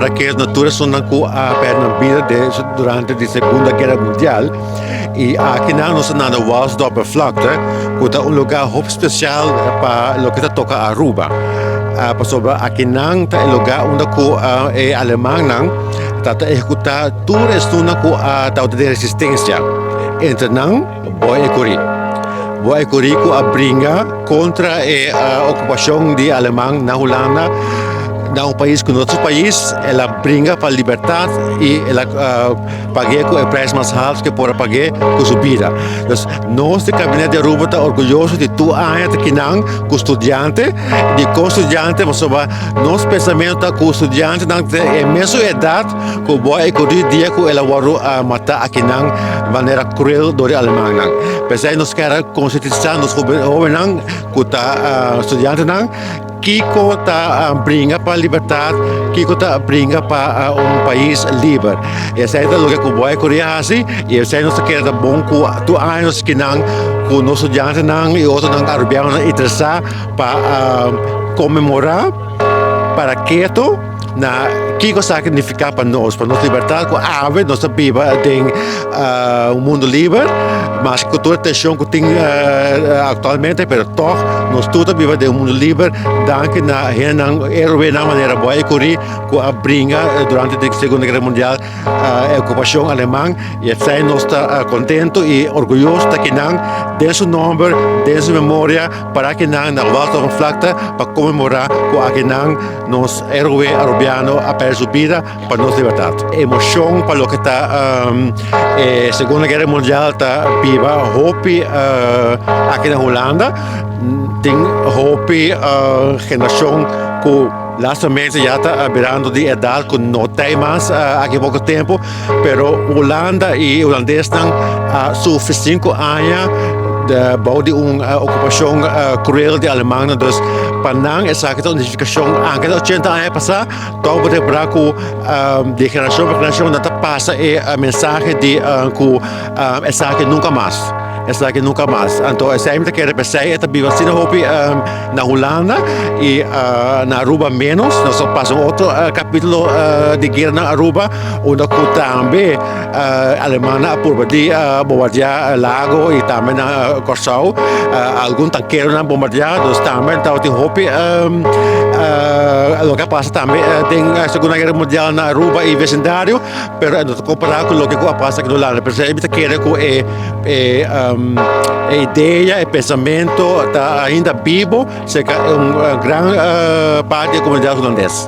Para ketu na tur esunnan ku a pèrdè nan bida durante di Segunda Guera Mundial. I akinan nos ta na Waalsdorpervlakte, ku ta un lugá hopi spesial pa loke ta toka Aruba. Pasobra akinan ta e lugá unda ku e alemannan ta ta ehekutá tur esunnan ku a tabata den resistensia. Entre nan Boy Ecury. Boy Ecury ku a bringa kontra e okupashon di aleman na Hulanda, na un pais ku no ta su pais, el a bringa pa libertat i el a Pag'é ku e prijs mas haltu ku e por a pag'é ku su bida. Dus nos di Kabinet di Aruba ta orguyoso di tur aña ta kinan ku studiante, di kon studiante pasobra nos pensamentu ta ku studiantenan ta e mesun edat ku bo a ekordí dia ku el a wòrdu matá akinan di manera kruel dor di alemannan. P'esei nos kier a konsientisá nos hóbennan ku ta studiantenan. Kiko ta bringa pa libertad? Kiko ta bringa pa un pais liber? Esei ta loke ku bo a kuri hasi i esei nos ta kere ta bon ku tur aña nos kinan ku nos studiantenan i otronan arubianonan interesá pa konmemorá para keto na kiko esaki nifiká pa nos libertad ku awe nos ta biba den un mundu liber maske ku tur e tenshon ku tin aktualmente pero tòg nos tur ta biba den un mundu liber danki na hendenan héroenan manera Boy Ecury ku a bringa durante di Segunda Guera Mundial e okupashon aleman i esei nos ta kontento i orguyoso ta kinan den su nòmber den su memoria para kinan na Waalsdorpervlakte pa konmemorá ku akinan nos héroe arubiano a pèrdè su bida pa nos libertad. Emocion pa loke ta e Segunda Guera Mundial ta biba hopi aki na Hulanda. Tin hopi generacion cu lastimamente ya ta birando di edad cu no ta ei mas aki poco tempo. Pero Hulanda y Hulandesnan a sufri 5 aña bou di un ocupacion cruel di Alemannan. Dus pa nan esaki ta un nificacion anke ta 80 aña pasa. Tòg bo ta bra ku di generashon pa generashon nan ta pasa e mensahe di ku esaki nunka mas, esaki nunka mas. Anto esei mi ta kere p'esei e ta biba asina hopi na Hulanda i na Aruba ménos. Nos a pasa un otro kapítulo di guera na Aruba unda ku tambe alemannan a purba di bombardiá Lago i tambe na Kòrsou. Algun tankeronan bombardiá, dus tambe tabatin hopi loke a pasa tambe den Segunda Guera Mundial na Aruba i vesindario, pero e no ta kompará ku loke ku a pasa aki na Hulanda. P'esei mi ta kere ku e idea, e pensamentu ta ainda bibo serka un gran parti di e komunidat hulandes.